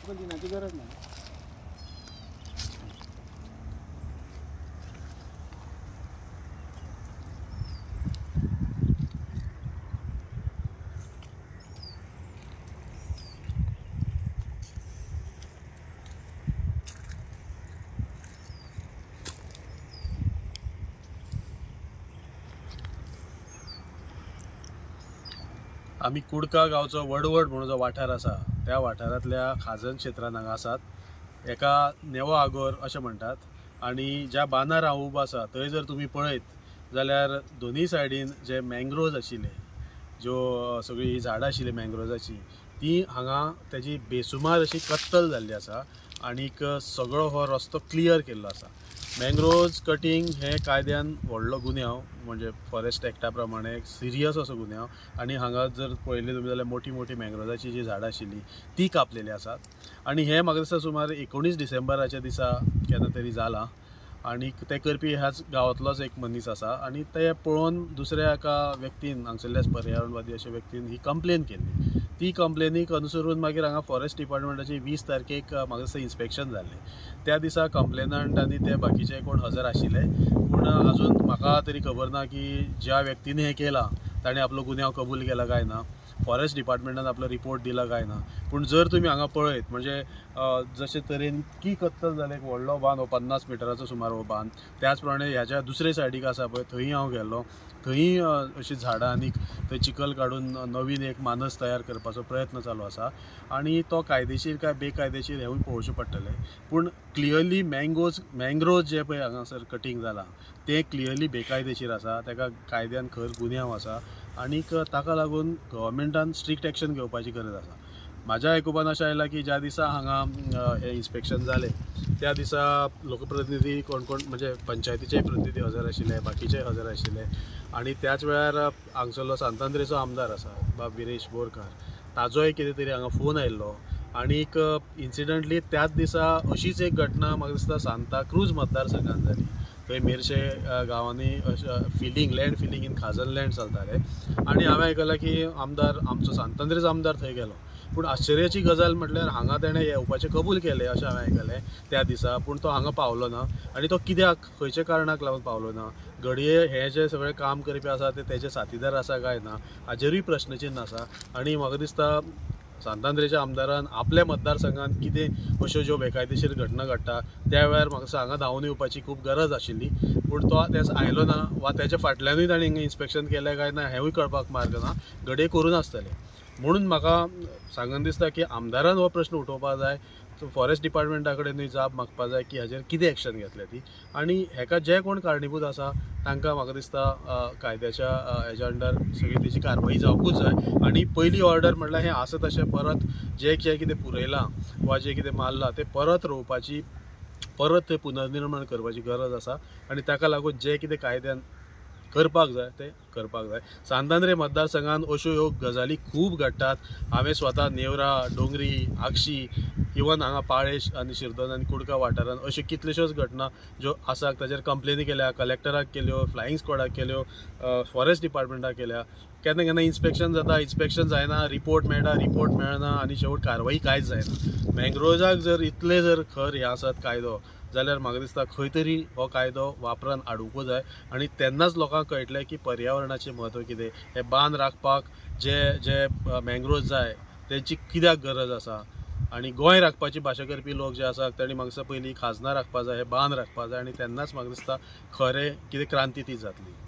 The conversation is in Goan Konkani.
तुका लिनाची गरज ना. आमी कुडका गांवचो वडवड म्हणून जो वाठार आसा त्या वाठारांतल्या खाजन क्षेत्रांत हांगा आसात. एका नेवो आगोर अशें म्हणटात आनी ज्या बांदार हांव उबो आसा थंय जर तुमी पळयत जाल्यार दोनूय सायडीन जे मँग्रोव्ज आशिल्ले, ज्यो सगळीं झाडां आशिल्लीं मँग्रोव्जाची, ती हांगा तेजी बेसुमार अशी कत्तल जाल्ली आसा आनीक सगळो हो रस्तो क्लियर केल्लो आसा. मँग्रोव्ज कटींग हें कायद्यान व्हडलो गुन्यांव, म्हणजे फॉरेस्ट एक्टा प्रमाणे एक सिरियस असो गुन्यांव. आनी हांगा जर पळयलें तुमी जाल्यार मोटी मोटी मँग्रोव्जाची जी झाडां आशिल्लीं ती कापलेली आसात. आनी हें म्हाका दिसता सुमार 19 डिसेंबराच्या दिसा केन्ना तरी जालां आनी तें करपी ह्याच गांवांतलोच एक मनीस आसा आनी तें पळोवन दुसऱ्या एका व्यक्तीन, हांगसरल्याच पर्यावरणवादी अशा व्यक्तीन ही कंप्लेन केल्ली. ती कंप्लेनीक अनुसरून मागीर हांगा फॉरेस्ट डिपार्टमेंटाची 20 तारखेक म्हाका दिसता इन्स्पेक्शन जाल्लें. त्या दिसा कंप्लेनंट आनी ते बाकीचे कोण हजर आशिल्ले, पूण अजून म्हाका तरी खबर ना की ज्या व्यक्तीन हें केलां ताणें आपलो गुन्यांव कबूल केला काय ना, फॉरेस्ट डिपार्टमेंटान आपलो रिपोर्ट दिला काय ना. पूण जर तुमी हांगा पळयत म्हणजे जशे तरेन इतकी कत्तल जाली, एक व्हडलो बांद हो 50 मिटराचो सुमार हो बांद, त्याच प्रमाणे ह्याच्या दुसरे सायडीक आसा पळय थंय हांव गेल्लो, थंय अशीं झाडां आनी थंय चिखल काडून नवीन एक मानस तयार करपाचो प्रयत्न चालू आसा आनी तो कायदेशीर काय बेकायदेशीर हेंवूय पळोवचें पडटलें. पूण क्लियरली मँग्रोव्ज जे पळय हांगासर कटींग जालां तें क्लियरली बेकायदेशीर आसा, ताका कायद्यान खर गुन्यांव आसा आनीक ताका लागून गव्हर्मेंटान स्ट्रिक्ट एक्शन घेवपाची गरज आसा. म्हाज्या आयकुपान अशें आयलां की ज्या दिसा हांगा हें इन्स्पेक्शन जालें त्या दिसा लोकप्रतिनिधी कोण कोण म्हणजे पंचायतीचे प्रतिनिधी हजर आशिल्ले, बाकीचे हजर आशिल्ले आनी त्याच वेळार हांगसरलो सांतांद्रेचो आमदार आसा बाब विरेश बोरकार, ताजोय कितें तरी हांगा फोन आयिल्लो आनीक इन्सिडंटली त्याच दिसा अशीच एक घटना म्हाका दिसता सांता क्रूज मतदारसंघात जाली. थंय मेरशे गांवांनी filling land filling in khazan land चलतालें आनी हांवें आयकलां की आमदार आमचो सांतांद्रेचो आमदार थंय गेलो. पूण आश्चर्याची गजाल म्हटल्यार हांगा तेणें येवपाचें कबूल केलें अशें हांवें आयकलें त्या दिसा, पूण तो हांगा पावलो ना आनी तो कित्याक खंयच्या कारणाक लागून पावलो ना, घडये हें जें सगळें काम करपी आसा ते तेजे साथीदार आसा काय ना हाजेरूय प्रश्नचिन्न आसा. आनी म्हाका दिसता सांतांद्रेच्या आमदारान आपल्या मतदारसंघात कितें अश्यो ज्यो बेकायदेशीर घटना घडटा त्या वेळार म्हाका दिसता हांगा धांवून येवपाची खूब गरज आशिल्ली, पूण तो त्या दिसा आयलो ना वा तेच्या फाटल्यानूय ताणें हिंगा इन्स्पेक्शन केलें काय ना हेंवूय कळपाक मार्ग ना, घडये करूं नासतलें. म्हणून म्हाका सांगन दिसता की आमदारान हो प्रश्न उठोवपाक जाय, फॉरेस्ट डिपार्टमेंटा कडेनूय जाप मागपाक जाय की हाजेर कितें एक्शन घेतलें ती आनी हेका जे कोण कारणीभूत आसा तांकां म्हाका दिसता कायद्याच्या हेज्या अंडर सगळी तेजी कारवाई जावकूच जाय. आनी पयली ऑर्डर म्हणल्यार हें आसा तशें परत जें जें कितें पुरयलां वा जें कितें मारलां तें परत रोवपाची, परत थंय पुनर्निर्माण करपाची गरज आसा आनी ताका लागून जें कितें कायद्यान करपाक जाय तें करपाक जाय. सांतांद्रे मतदारसंघात अश्यो ह्यो गजाली खूब घडटात. हांवें स्वता नेवरा, डोंगरी, आगशी, इवन हांगा पाळेश आनी शिरदोन आनी कुडका वाठारांत अश्यो कितल्योश्योच घटना ज्यो आसा ताचेर कंप्लेनी केल्या, कलेक्टराक केल्यो, फ्लायिंग स्क्वॉडाक केल्यो, फॉरेस्ट डिपार्टमेंटाक केल्या. केन्ना केन्ना इन्स्पेक्शन जाता, इन्स्पेक्शन जायना, रिपोर्ट मेळटा, रिपोर्ट मेळना आनी शेवट कारवाई कांयच जायना. मँग्रोव्जाक जर इतले जर खर हें आसत कायदो जाल्यार म्हाका दिसता खंय तरी हो कायदो वापरान हाडुंकूच जाय आनी तेन्नाच लोकांक कळटलें की पर्यावरणाचें म्हत्व कितें, हे बांद राखपाक जे जे मँग्रोव्ज जाय तेंची कित्याक गरज आसा आनी गोंय राखपाची भाशा करपी लोक जे आसात तांणी म्हाका दिसता पयलीं खाजनां राखपाक जाय, हे बांद राखपाक जाय आनी तेन्नाच म्हाका दिसता खरें कितें क्रांती ती जातली.